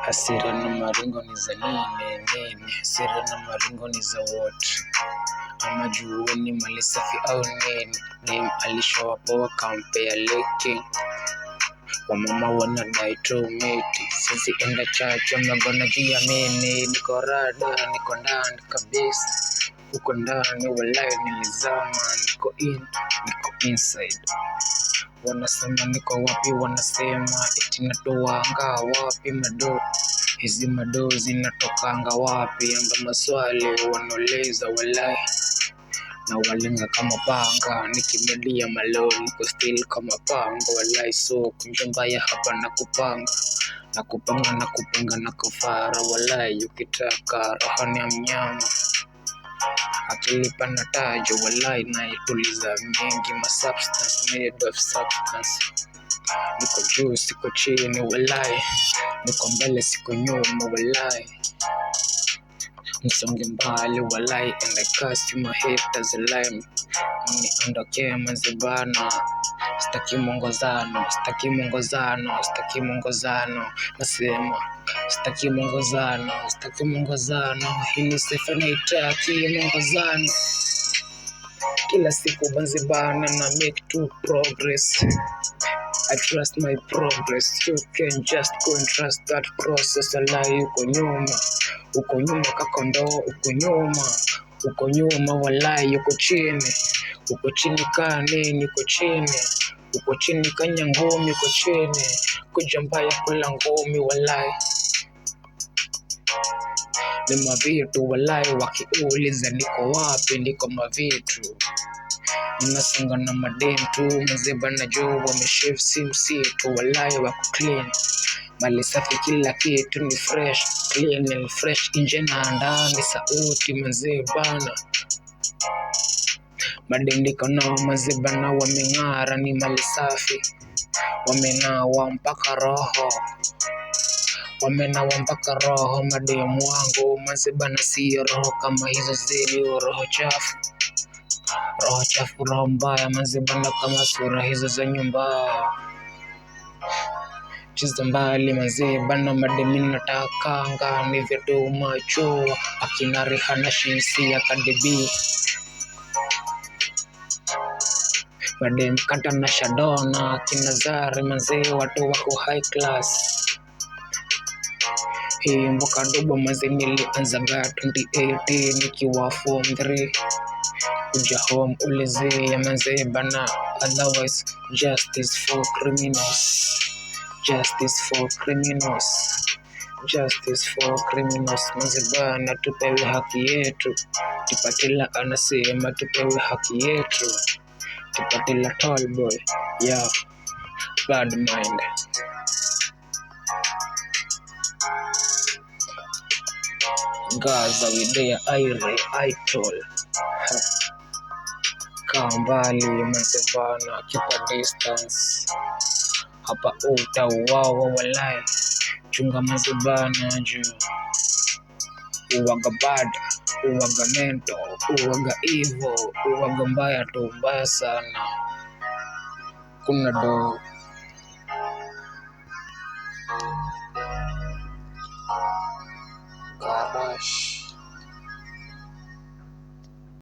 Hasira na maringo ni za nini nini? Hasira na maringo ni za what? Ama jueni mali safi au nini? Dem alishowapoa kampea leki. Wamama wanadai tu miti. Sisi enda chacho magona jiamini. Niko rada, niko ndani kabisa. Huko ndani walai nilizama. Niko in, niko inside. Wanasema niko wapi, wanasema eti natoanga wapi mado, hizi mado zinatokanga wapi? Anga maswali wanauliza walai, na walenga kama panga, nikimedia malo niko still kama panga walai, so kunja mbaya hapa na kupanga na kupanga na kupanga na kufara walai, ukitaka roho ni ya mnyama akili pana tajo walai, naituliza mingi ma substance made of substance. Niko juu siko chini walai, niko mbele siko nyuma walai, msonge mbali walai, and I curse you my haters walai, mniondokee mazibano, sitaki mwongozano, sitaki mwongozano, sitaki mwongozano, nasema sitaki mwongozano, sitaki mwongozano, hili sifa naitaki mwongozano. Kila siku banzibana na make two progress. I trust my progress. You can just go and trust that process. Walai uko nyuma, uko nyuma kakondoo, uko nyuma, uko nyuma walai, uko chini, uko chini kaa nini, uko chini, uko chini kanya ngumi, uko chini, kuja mbaya kula ngumi walai, ni mavitu walai, wakiuliza niko wapi, niko mavitu ninasonga na madem tu mzee na juu wameshift si msitu walai wako clean mali safi kila kitu ni fresh clean and fresh nje na ndani sauti mzee bana madem niko nao mazee bana wameng'ara ni mali safi wamenawa mpaka roho wamenawa mpaka roho mademu wangu mazee bana sio roho kama hizo zenu roho chafu roho chafu roho mbaya manze bana kama sura hizo za nyumba cheza mbali manze bana mademi natakanga ni vyetu macho akina Rihanna Shinsi ya Cardi B madem kata na Shadona akina Zari manze watu wako high class. Hii mboka dogo manze nilianzaga 2018 nikiwa form 3 kuja home ulizia manze bana, otherwise justice for criminals, justice for criminals, justice for criminals. Manze bana, tupewe haki yetu. Tipatila anasema tupewe haki yetu. Tipatila tall boy, yeah, bad mind. Gaza widea aire aitol kaa mbali manze bana, keep a distance hapa utauawa walai, chunga manze bana juu uwaga bad, uwaga mental, uwaga evil, uwaga mbaya tu, mbaya sana. Kuna do Karash.